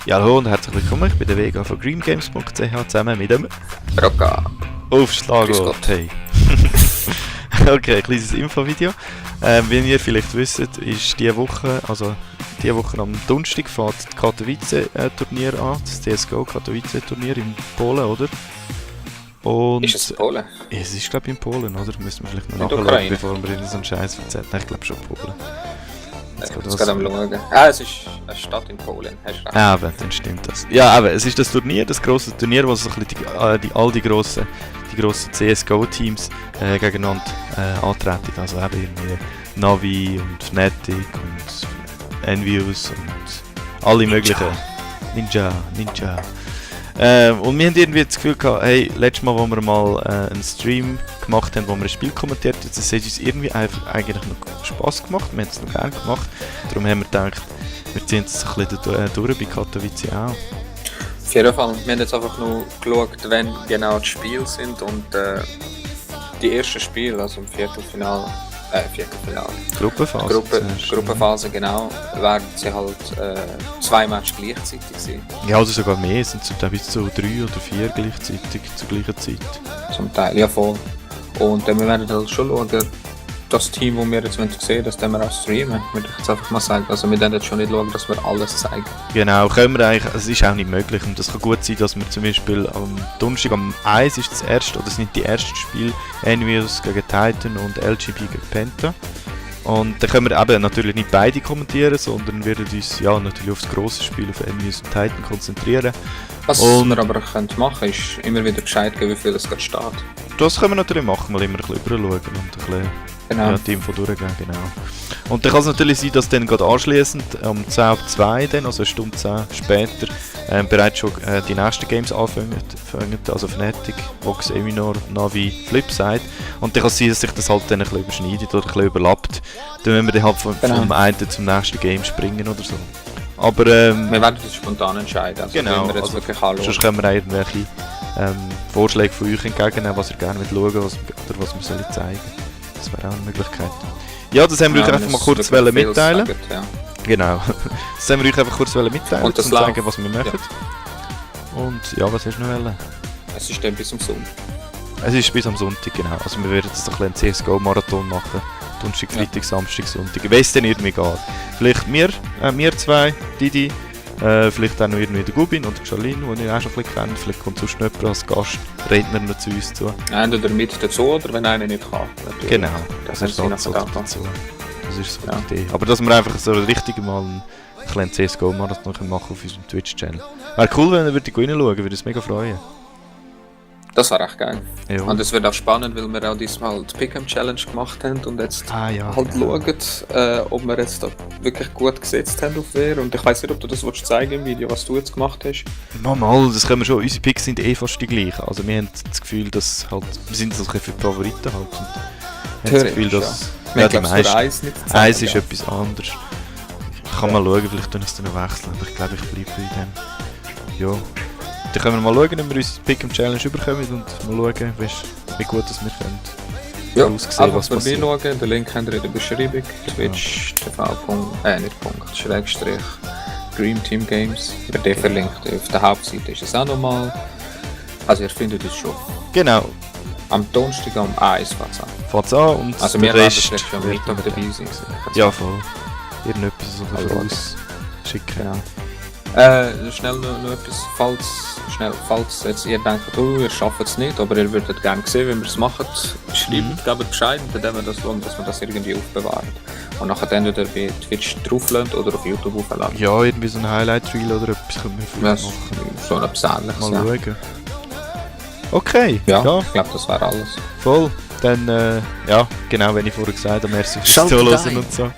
Ja, hallo und herzlich willkommen. Ich bin der Vega von greengames.ch zusammen mit dem Rocker. Aufschlag. Grüß Gott. Hey. Okay, ein kleines Infovideo. Wie ihr vielleicht wisst, ist diese Woche am Donnerstag fährt das Katowice-Turnier an, das CSGO Katowice-Turnier in Polen, oder? Und Ist es in Polen? es ist glaube ich in Polen, oder? Müssen wir vielleicht noch In der nachschauen, Ukraine? bevor wir in so einen Scheiß erzählen. Nein, ich glaube schon Polen. Ich geht muss was- gerade am schauen. Es ist eine Stadt in Polen. Hast recht. Ah, aber dann stimmt das. Ja, aber es ist das Turnier, das grosse Turnier, wo so ein bisschen all die grossen CSGO-Teams gegeneinander antreten. Also eben irgendwie Navi und Fnatic und Envious und alle möglichen. Ninja. Und wir haben irgendwie das Gefühl gehabt, hey, letztes Mal, wo wir mal einen Stream gemacht haben, wo wir ein Spiel kommentiert haben, das hat uns irgendwie eigentlich noch Spass gemacht, wir haben es noch gerne gemacht. Darum haben wir gedacht, wir ziehen es ein bisschen durch bei Katowice auch. Auf jeden Fall. Wir haben jetzt einfach nur geschaut, wann genau die Spiele sind und die ersten Spiele, also im Viertelfinale, Gruppenphase. Gruppenphase genau, werden sie halt 2 Matches gleichzeitig sein. Ja, oder sogar mehr, es sind zum Teil bis zu 3 oder 4 gleichzeitig, zur gleichen Zeit. Zum Teil, ja voll. Und wir werden halt schon schauen, das Team, das wir jetzt sehen, das wir auch streamen, würde ich jetzt einfach mal sagen. Also wir werden jetzt schon nicht schauen, dass wir alles zeigen. Genau, können wir eigentlich, es ist auch nicht möglich und es kann gut sein, dass wir zum Beispiel am Donnerstag am 1 ist das erste, oder es sind die ersten Spiele, Envious gegen Titan und LGB gegen Penta. Und dann können wir eben natürlich nicht beide kommentieren, sondern werden uns ja natürlich auf das grosse Spiel auf Envious und Titan konzentrieren. Was Und- wir aber machen können, ist immer wieder Bescheid geben, wie viel es gerade steht. Das können wir natürlich machen, mal immer ein bisschen rüberschauen und ein bisschen Genau. ja, die Info durchgehen, genau. Und dann kann es natürlich sein, dass dann gerade anschliessend um 10 ab 2, dann, also eine Stunde 10 später, bereits schon die nächsten Games anfangen, also Fnatic, Vox, Eminor, Navi, Flipside. Und dann kann es sein, dass sich das halt dann ein bisschen überschneidet oder ein bisschen überlappt. Dann müssen wir dann halt vom einen zum nächsten Game springen oder so. Aber Wir werden das spontan entscheiden, also Genau, wenn wir jetzt also wirklich anschauen. sonst können wir auch irgendwelche Vorschläge von euch entgegennehmen, was ihr gerne schauen wollt, oder was wir sollen zeigen. Das wäre auch eine Möglichkeit. Ja, das haben wir euch einfach mal kurz mitteilen. Ja. Genau. Das haben wir euch einfach kurz mitteilen Und das und sagen, läuft. was wir machen. Und ja, was hast du noch wollen? Es ist dann bis zum Sonntag. Es ist bis am Sonntag, genau. Also wir werden jetzt ein bisschen einen CSGO-Marathon machen. Donnerstag, Freitag, Samstag, Sonntag. Wenn es dann irgendwie geht. Vielleicht wir zwei, Didi, vielleicht auch noch irgendwie der Gubin und der Charlene, die ich auch schon ein bisschen kenne. Vielleicht kommt sonst jemand als Gastredner noch zu uns zu. Entweder mit dazu oder wenn einer nicht kann. Natürlich. Genau, Das das ist ist je dazu. nach dazu. Das ist so Ja. die Idee. Aber dass wir einfach so richtig mal einen kleinen CSGO-Marathon machen auf unserem Twitch-Channel. Wäre cool, wenn ihr reinschauen würdet, würde uns mega freuen. Das war echt geil. Ja. Und es wird auch spannend, weil wir auch diesmal die Pick'em Challenge gemacht haben und jetzt Ah ja. halt genau. schauen, ob wir jetzt da wirklich gut gesetzt haben auf wer. Und ich weiss nicht, ob du das willst zeigen im Video, was du jetzt gemacht hast. Mal, das können wir schon. Unsere Picks sind fast die gleichen. Also wir haben das Gefühl, dass halt, wir sind so ein bisschen für die Favoriten halt. Und wir haben das Gefühl, dass Wir ja, die haben glaub's, meisten... für eins nicht zeigen, Eins ist ja. etwas anderes. Ich kann mal schauen, vielleicht tun wir es dann noch wechseln. Aber ich glaube, ich bleibe bei dem. Ja. Dann können wir mal schauen, ob wir uns Pick'em Challenge überkommen und mal schauen, wie gut das wir können. Ja, Aussehen, einfach was passiert. vorbeischauen, den Link habt ihr in der Beschreibung. Twitch, Dream Team Games. Wird der verlinkt. Auf der Hauptseite ist es auch nochmal. Also ihr findet es schon. Genau. Am Donnerstag um 1 fängt's an. Fährt's an und Also der wir werden Rest vielleicht schon am wird Mittag dann- dabei sein. Ja, voll. Irgendetwas so Also, vorausschicken. Genau. Schnell noch etwas, falls jetzt ihr denkt, oh, ihr schafft es nicht, aber ihr würdet gerne sehen, wenn wir es machen, schreibt, gebt Bescheid, und dann werden wir das schauen, dass wir das irgendwie aufbewahren. Und nachher entweder bei Twitch draufladen oder auf YouTube aufladen. Ja, irgendwie so ein Highlight-Reel oder etwas können wir vielleicht Ja, machen. so etwas Ähnliches. Mal Ja. schauen. Okay, Ja, ja, ich glaube, das wäre alles. voll. Dann, ja, genau, wenn ich vorher gesagt habe, merci fürs Schaltet Zuhören ein. und so.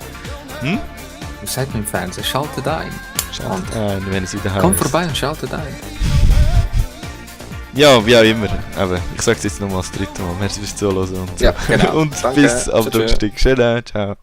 Wie sagt man im Fernsehen? Schaltet ein. Schaltet ein, wenn es wieder Kommt heisst. vorbei und schaltet ein. Ja, wie auch immer. Aber ich sag's jetzt nochmal das dritte Mal. Merci fürs Zuhören und so. Ja, genau. Und Danke. bis am Tschö, tschö. Donnerstag. Schön, ciao.